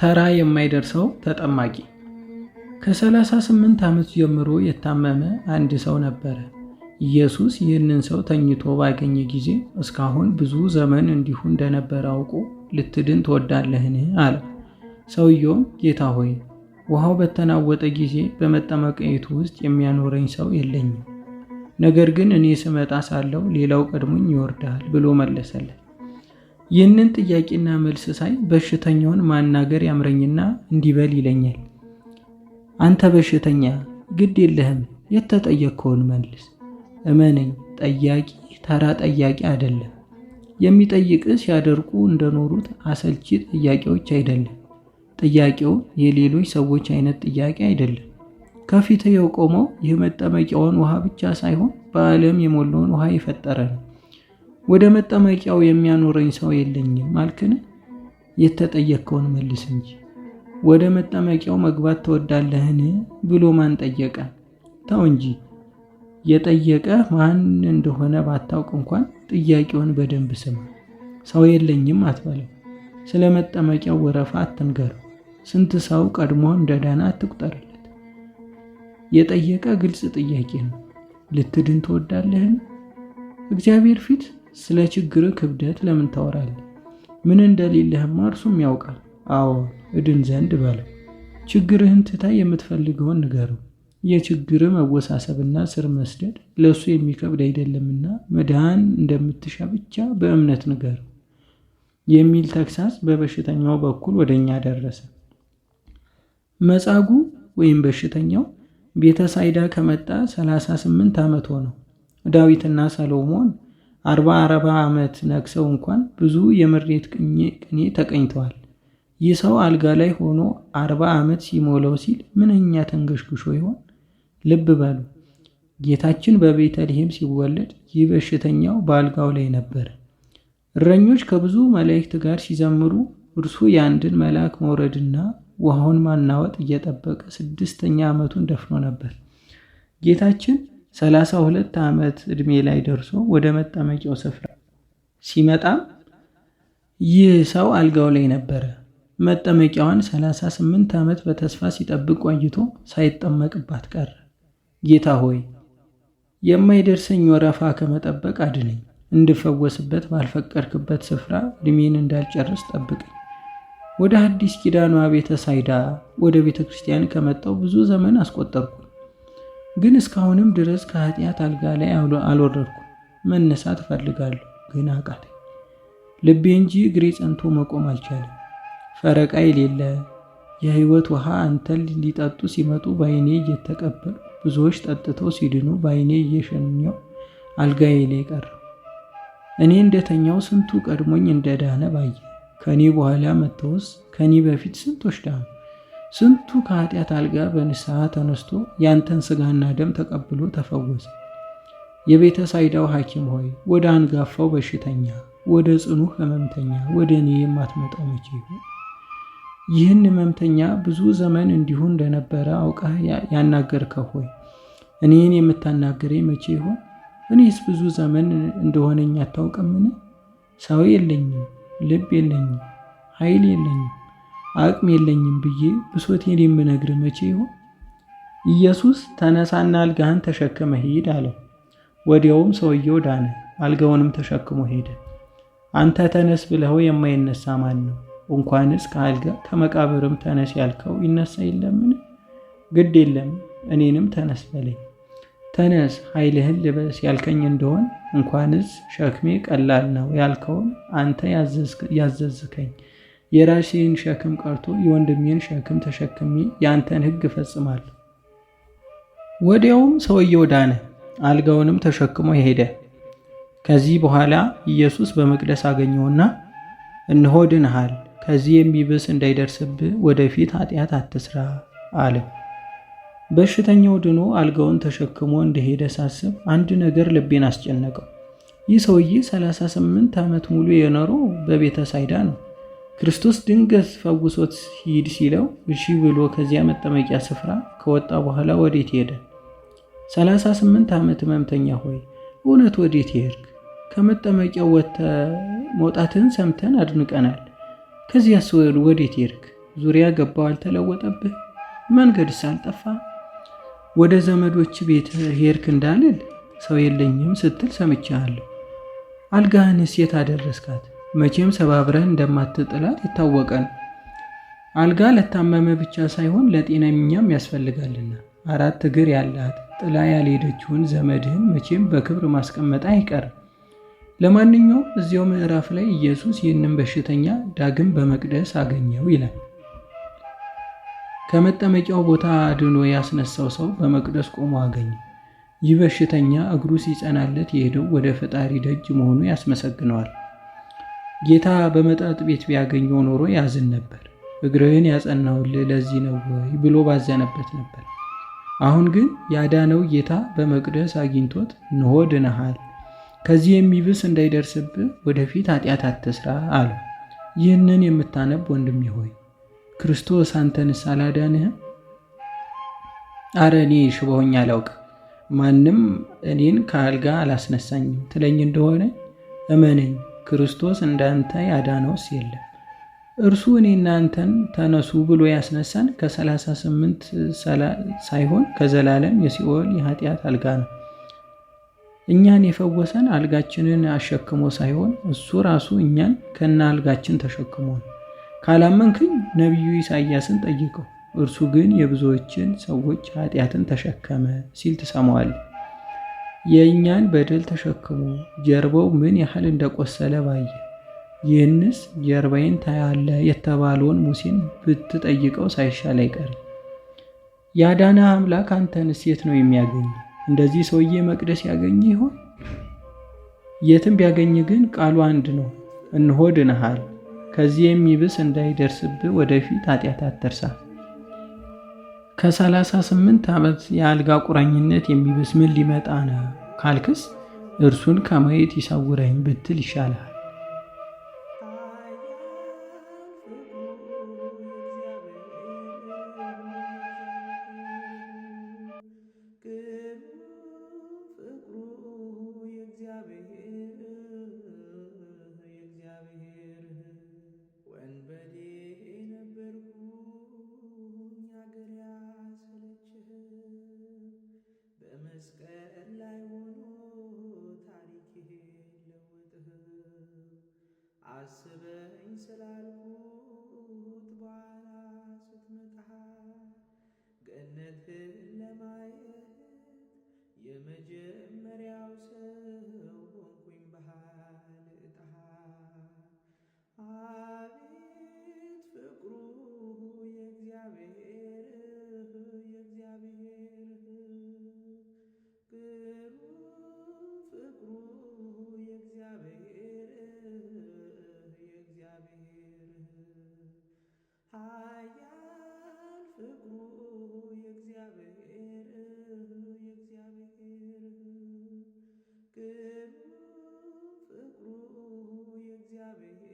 ተራ የማይደርሰው ተጠማቂ። ከ38 ዓመት ጀምሮ የታመመ አንድ ሰው ነበረ። ኢየሱስ ይህንን ሰው ተኝቶ ባገኘ ጊዜ እስካሁን ብዙ ዘመን እንዲሁ እንደነበረ አውቆ ልትድን ትወዳለህን? አለው። ሰውየውም ጌታ ሆይ፣ ውሃው በተናወጠ ጊዜ በመጠመቂያይቱ ውስጥ የሚያኖረኝ ሰው የለኝም፣ ነገር ግን እኔ ስመጣ ሳለው ሌላው ቀድሞኝ ይወርዳል ብሎ መለሰለት። ይህንን ጥያቄና መልስ ሳይ በሽተኛውን ማናገር ያምረኝና እንዲበል ይለኛል። አንተ በሽተኛ ግድ የለህም፣ የተጠየቅከውን መልስ። እመነኝ፣ ጠያቂ ተራ ጠያቂ አይደለም። የሚጠይቅህ ሲያደርቁ እንደኖሩት አሰልቺ ጥያቄዎች አይደለም። ጥያቄው የሌሎች ሰዎች አይነት ጥያቄ አይደለም። ከፊትህ የቆመው የመጠመቂያውን ውሃ ብቻ ሳይሆን በዓለም የሞላውን ውሃ የፈጠረ ነው። ወደ መጠመቂያው የሚያኖረኝ ሰው የለኝም አልክን? የተጠየቅከውን መልስ እንጂ። ወደ መጠመቂያው መግባት ትወዳለህን ብሎ ማን ጠየቀ? ተው እንጂ። የጠየቀ ማን እንደሆነ ባታውቅ እንኳን ጥያቄውን በደንብ ስማ። ሰው የለኝም አትበለው። ስለ መጠመቂያው ወረፋ አትንገረው። ስንት ሰው ቀድሞ እንደዳነ አትቁጠርለት። የጠየቀ ግልጽ ጥያቄ ነው። ልትድን ትወዳለህን? እግዚአብሔር ፊት ስለ ችግር ክብደት ለምን ታወራለህ? ምን እንደሌለህማ እርሱም ያውቃል። አዎ እድን ዘንድ በለው። ችግርህን ትታ የምትፈልገውን ንገረው። የችግር መወሳሰብና ስር መስደድ ለእሱ የሚከብድ አይደለምና መዳን እንደምትሻ ብቻ በእምነት ንገረው የሚል ተግሳጽ በበሽተኛው በኩል ወደ እኛ ደረሰ። መጻጉዕ ወይም በሽተኛው ቤተሳይዳ ከመጣ 38 ዓመት ሆነው። ዳዊትና ሰሎሞን 40 ዓመት ነግሰው እንኳን ብዙ የምሬት ቅኔ ተቀኝተዋል። ይህ ሰው አልጋ ላይ ሆኖ 40 ዓመት ሲሞላው ሲል ምንኛ ተንገሽግሾ ይሆን? ልብ በሉ፣ ጌታችን በቤተልሔም ሲወለድ ይህ በሽተኛው በአልጋው ላይ ነበር። እረኞች ከብዙ መላእክት ጋር ሲዘምሩ እርሱ የአንድን መልአክ መውረድና ውሃውን ማናወጥ እየጠበቀ 6ኛ ዓመቱን ደፍኖ ነበር። ጌታችን 32 ዓመት ዕድሜ ላይ ደርሶ ወደ መጠመቂያው ስፍራ ሲመጣም ይህ ሰው አልጋው ላይ ነበረ። መጠመቂያዋን 38 ዓመት በተስፋ ሲጠብቅ ቆይቶ ሳይጠመቅባት ቀረ። ጌታ ሆይ፣ የማይደርሰኝ ወረፋ ከመጠበቅ አድነኝ፣ እንድፈወስበት ባልፈቀድክበት ስፍራ ዕድሜን እንዳልጨርስ ጠብቀኝ። ወደ አዲስ ኪዳኗ ቤተ ሳይዳ ወደ ቤተ ክርስቲያን ከመጣው ብዙ ዘመን አስቆጠርኩ፣ ግን እስካሁንም ድረስ ከኃጢአት አልጋ ላይ አልወረድኩም። መነሳት እፈልጋለሁ፣ ግን አቃተኝ። ልቤ እንጂ እግሬ ጸንቶ መቆም አልቻለም። ፈረቃ የሌለ የሕይወት ውሃ አንተን ሊጠጡ ሲመጡ በዓይኔ እየተቀበሉ ብዙዎች ጠጥተው ሲድኑ በዓይኔ እየሸኘው አልጋዬ ላይ ቀረው። እኔ እንደተኛው ስንቱ ቀድሞኝ እንደዳነ ባየ። ከኔ በኋላ መጥተውስ ከኔ በፊት ስንቶች ዳኑ። ስንቱ ከኃጢአት አልጋ በንስሐ ተነስቶ ያንተን ስጋና ደም ተቀብሎ ተፈወሰ። የቤተ ሳይዳው ሐኪም ሆይ፣ ወደ አንጋፋው በሽተኛ፣ ወደ ጽኑ ሕመምተኛ ወደ እኔ የማትመጣው መቼ ይሆን? ይህን ሕመምተኛ ብዙ ዘመን እንዲሁ እንደነበረ አውቀህ ያናገርከው ሆይ፣ እኔን የምታናግረኝ መቼ ይሆን? እኔስ ብዙ ዘመን እንደሆነኝ አታውቅምን? ሰው የለኝም፣ ልብ የለኝም፣ ኃይል የለኝም፣ አቅም የለኝም ብዬ ብሶቴን የምነግርህ መቼ ይሆን? ኢየሱስ ተነሳና አልጋህን ተሸክመ ሂድ አለው። ወዲያውም ሰውየው ዳነ፣ አልጋውንም ተሸክሞ ሄደ። አንተ ተነስ ብለኸው የማይነሳ ማን ነው? እንኳንስ ከአልጋ ከመቃብርም ተነስ ያልከው ይነሳ የለምን? ግድ የለም እኔንም ተነስ በለኝ። ተነስ ኃይልህን ልበስ ያልከኝ እንደሆን እንኳንስ ሸክሜ ቀላል ነው ያልከውን አንተ ያዘዝከኝ የራሴን ሸክም ቀርቶ የወንድሜን ሸክም ተሸክሜ የአንተን ሕግ እፈጽማለሁ። ወዲያውም ሰውየው ዳነ፣ አልጋውንም ተሸክሞ ሄደ። ከዚህ በኋላ ኢየሱስ በመቅደስ አገኘውና እነሆ ድነሃል፣ ከዚህ የሚብስ እንዳይደርስብህ ወደፊት ኃጢአት አትስራ አለው። በሽተኛው ድኖ አልጋውን ተሸክሞ እንደሄደ ሳስብ አንድ ነገር ልቤን አስጨነቀው። ይህ ሰውዬ 38 ዓመት ሙሉ የኖረው በቤተ ሳይዳ ነው። ክርስቶስ ድንገት ፈውሶት ሂድ ሲለው እሺ ብሎ ከዚያ መጠመቂያ ስፍራ ከወጣ በኋላ ወዴት ሄደ? 38 ዓመት ሕመምተኛ ሆይ እውነት ወዴት ሄድክ? ከመጠመቂያው ወጥተህ መውጣትህን ሰምተን አድንቀናል። ከዚያስ ወዴት ሄድክ? ዙሪያ ገባው አልተለወጠብህ? መንገድስ አልጠፋ? ወደ ዘመዶች ቤት ሄድክ እንዳልል ሰው የለኝም ስትል ሰምቻለሁ። አልጋህንስ የት አደረስካት? መቼም ሰባብረህ እንደማትጥላት የታወቀ ነው። አልጋ ለታመመ ብቻ ሳይሆን ለጤነኛም ያስፈልጋልና አራት እግር ያላት ጥላ ያልሄደችውን ዘመድህን መቼም በክብር ማስቀመጥ አይቀርም። ለማንኛውም እዚያው ምዕራፍ ላይ ኢየሱስ ይህንን በሽተኛ ዳግም በመቅደስ አገኘው ይላል። ከመጠመቂያው ቦታ አድኖ ያስነሳው ሰው በመቅደስ ቆሞ አገኘው። ይህ በሽተኛ እግሩ ሲጸናለት የሄደው ወደ ፈጣሪ ደጅ መሆኑ ያስመሰግነዋል። ጌታ በመጠጥ ቤት ቢያገኘው ኖሮ ያዝን ነበር። እግርህን ያጸናሁልህ ለዚህ ነው ወይ ብሎ ባዘነበት ነበር። አሁን ግን ያዳነው ጌታ በመቅደስ አግኝቶት እንሆ ድነሃል፣ ከዚህ የሚብስ እንዳይደርስብህ ወደፊት ኃጢአት አትስራ አለው። ይህንን የምታነብ ወንድሜ ሆይ ክርስቶስ አንተንስ አላዳንህም? አረ እኔ ሽባ ሆኜ አላውቅም፣ ማንም እኔን ከአልጋ አላስነሳኝም ትለኝ እንደሆነ እመነኝ፣ ክርስቶስ እንዳንተ ያዳነውስ የለም። እርሱ እኔና አንተን ተነሱ ብሎ ያስነሳን ከ38 ሳይሆን ከዘላለም የሲኦል የኃጢአት አልጋ ነው። እኛን የፈወሰን አልጋችንን አሸክሞ ሳይሆን እሱ ራሱ እኛን ከነ አልጋችን ተሸክሞ ነው። ካላመንክኝ ነቢዩ ኢሳይያስን ጠይቀው፣ እርሱ ግን የብዙዎችን ሰዎች ኃጢአትን ተሸከመ ሲል ትሰማዋለህ። የእኛን በደል ተሸክሞ ጀርባው ምን ያህል እንደቆሰለ ባየ። ይህንስ ጀርባዬን ታያለህ የተባለውን ሙሴን ብትጠይቀው ሳይሻል አይቀርም። ያዳነ አምላክ አንተንስ የት ነው የሚያገኝ? እንደዚህ ሰውዬ መቅደስ ያገኘ ይሆን? የትም ቢያገኝ ግን ቃሉ አንድ ነው፣ እንሆ ድነሃል፣ ከዚህ የሚብስ እንዳይደርስብህ ወደፊት ኃጢአት አትርሳ። ከ38 ዓመት የአልጋ ቁራኝነት የሚብስ ምን ሊመጣ ነው ካልክስ እርሱን ከማየት ይሰውረኝ ብትል ይሻልሃል። አስበኝ ስላልኩት በኋላ ስትመጣ ገነትን ለማየት የመጀመሪያው ሰው ሆንኩኝ ባህል ዕጣ። አቤት ፍቅሩ የእግዚአብሔር የእግዚአብሔር ግሩም ፍቅሩ የእግዚአብሔር የእግዚአብሔር ኃያል ፍቅሩ የእግዚአብሔር የእግዚአብሔር ግሩም ፍቅሩ የእግዚአብሔር።